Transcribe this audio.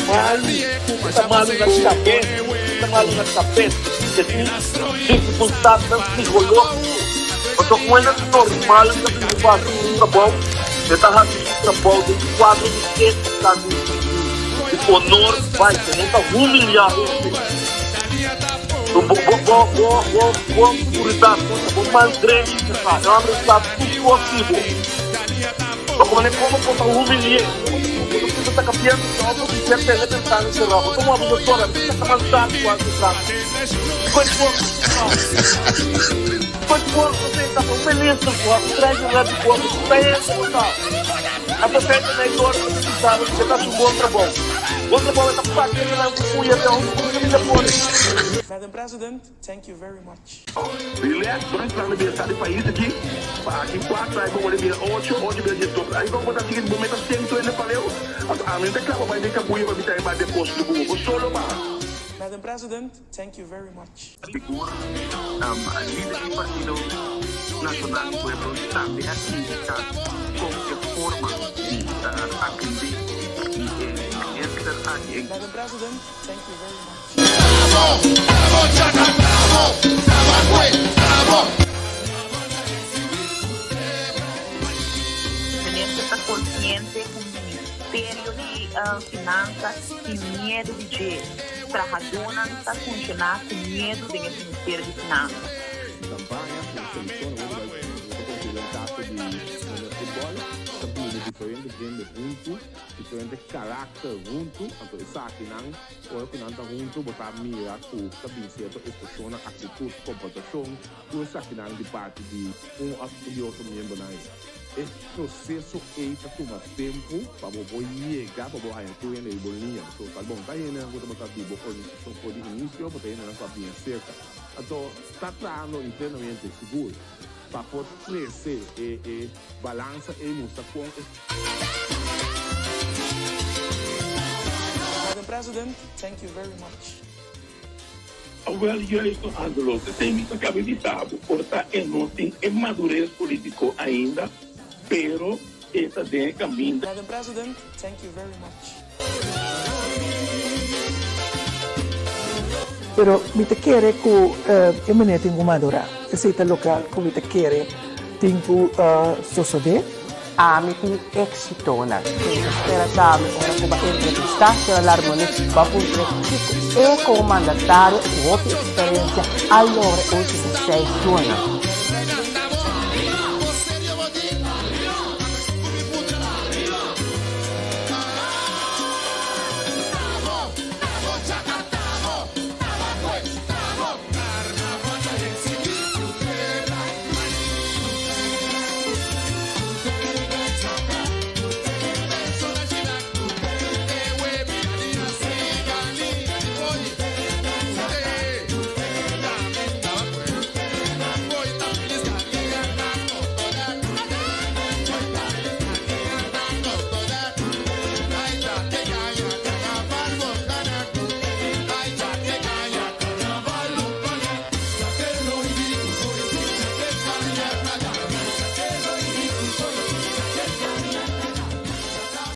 malu, e ta malu na kabes, e ta malu na kabes, e tin difikultatnan psikológiko. Pasobra un hende normal ta bin riba hasi su trabou, e ta hasi su trabou den kuadro di étika, di honor, bai, e no ta humiliá hende. Bo bo bo bo bo bo seguridat ta bo mal drechi ta, e homber sa tur kos di bo. Bo pone como bo ta humilié. Bo ta sinta ta capiendo di otro di ser tene pensando será. Bo ta mobi bo tora, mi ta cansá di cual se trata. Kiko e por Kiko e por bo sinta pa un minister cu haci trein lugar di bo, bo ta hende bo ta. A perfecto na e tora bo ta bisa bo cu ta haci un bon trabou. Bon trabou e ta papia di nan cu puya den un caminda pone. Madam President, thank you very much. Relax, bo plan di bienestar di pais aki, pa aki cuatro ai bo worde bira ocho, ocho bira diesdos, ai bo ta sigui bo meta centro hende paleu, anto ami no ta cla pa bai den cabuya pa bisa e bai deposito cu bo, bo solo baha. Madam President, thank you very much. Sigur, lider di Partido Nacional di Pueblo tambe a critica con e forma di atende di e minister aki. Madam President, thank you very much. Minister ta consciente cu Ministerio di Finansa tin miedo di dje. Trahadónan ta funciona cu miedo den e Ministerio di Finansa. Campaña cu seleccion awor bai ta considera un caso di mundo futbol ta bini diferente hende hunto diferente karakter huntu, anto esakinan ora ku nan ta huntu bo ta mira ku ta bin sierto ekspreshonnan, aktitut, komportashon, tur esakinan di parti di un òf di otro miembronan ei. E proseso ei ta tuma tempu pa bo por yega pa bo haña tur hende riba un liña, pasobra tal bon ta hendenan ku tabata di bo organisashon for di inisio, bo ta hendenan ku a bini aserka. Anto ta trahando internamente sigur. Pa por trece e e balansa ey mustra con e. Madam President, thank you very much. Awel juist no Angelo, esey mi ta cabe bisa bo, por ta e no tin e madurez politico ainda, pero e ta den e caminda. Madam President, thank you very much. Pero mi ta kere ku e meneer tin ku madurá. Esei ta loke ku mi ta kere tin ku sosodé. Ami tin éksitonan. Mi ta spera tambe ora ku bo a entrevistá señor Larmonie bo a puntra kiko e komo mandatario ku hopi eksperensia a logra e último seis lunanan.